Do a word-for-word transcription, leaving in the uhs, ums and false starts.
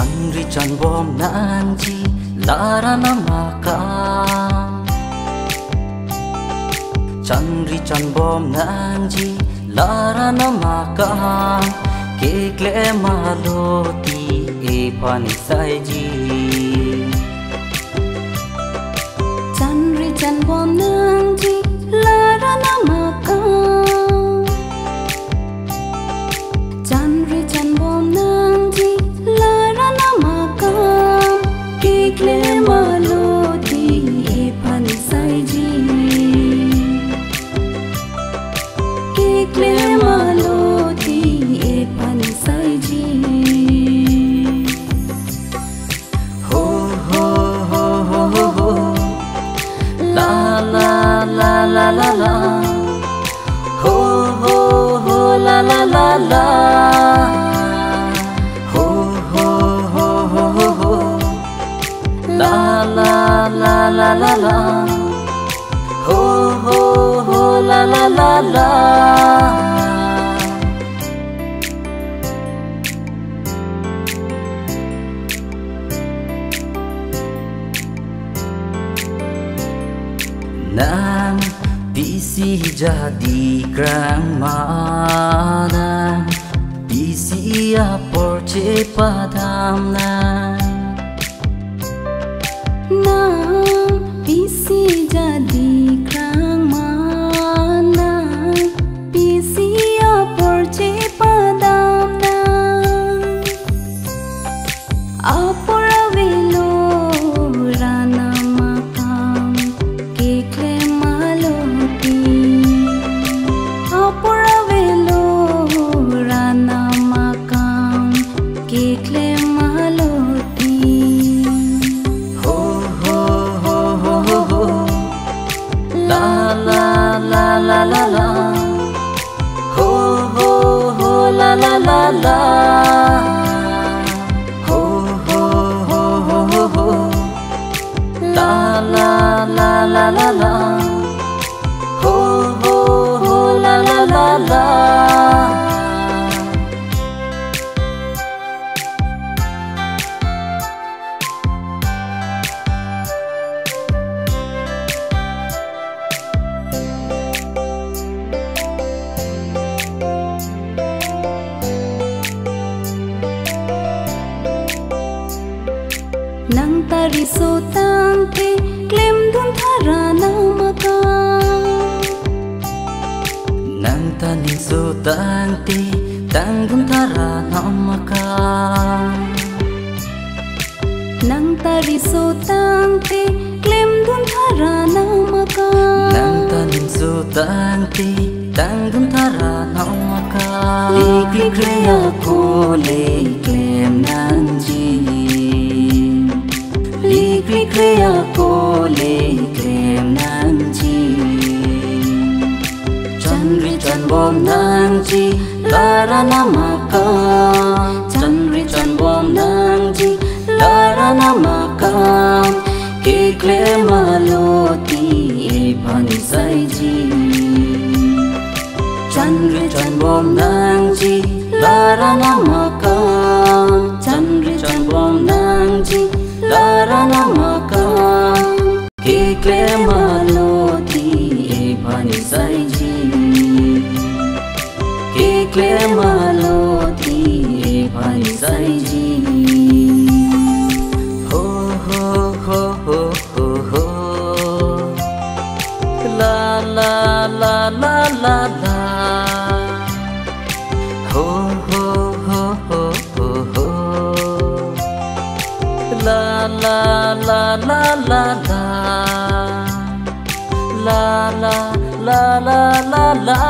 Chanri chanbom nangji, la ra nam akam. Chanri chanbom nangji, la ra nam akam. Keklem alo ti ephan isaiji. Chanri chanbom nangji, la ra nam akam. Chanri chanbom nangji, la ra nam akam. Keklem alo ti ephan isaiji. Keklem alo ti ephan isaiji. Ho, ho, ho, ho, ho, ho. La, la, la, la, la, la. Ho, ho, ho, la, la, la, la. Ho, ho, ho, ho, ho, ho. La, la, la, la, la, la. Ho, ho, ho, la, la, la, la. Nang pisi jadi krang ma, nang pisi apor chepadam nang. Nang pisi jadi krang ma, nang pisi apor chepadam nang. Apor avelo ra nam akam keklem alo ti. Apor avelo ra nam akam keklem alo ti. Ho, ho, ho, ho, ho, ho. La, la, la, la, la, la. Ho, ho, ho, la, la, la, la. Ho, ho, ho, ho, ho, ho. La, la, la, la, la, la. Ho, ho, ho, la, la, la, la. Nang ta riso tangte klemdun tha ra nam akam. Nang ta ningso tangte tangdun tha ra nam akam. Nang ta riso tangte klemdun tha ra nam akam. Nang ta ningso tangte tangdun tha ra nam akam. Liklik re ako le klem nangji. Liklik re ako le klem nangji. Chanri chanbom nangji, la ra nam akam. Chanri chanbom nangji, la ra nam akam. Keklem alo ti ephan isaiji. Chanri chanbom nangji, la ra nam akam. Chanri chanbom nangji, la ra nam akam. Keklem alo ti ephan isaiji. Keklem alo ti ephan isaiji. Ho, ho, ho, ho, ho, ho. La, la, la, la, la, la. Ho, ho, ho, ho, ho, ho. La, la, la, la, la, la. La, la, la, la, la, la.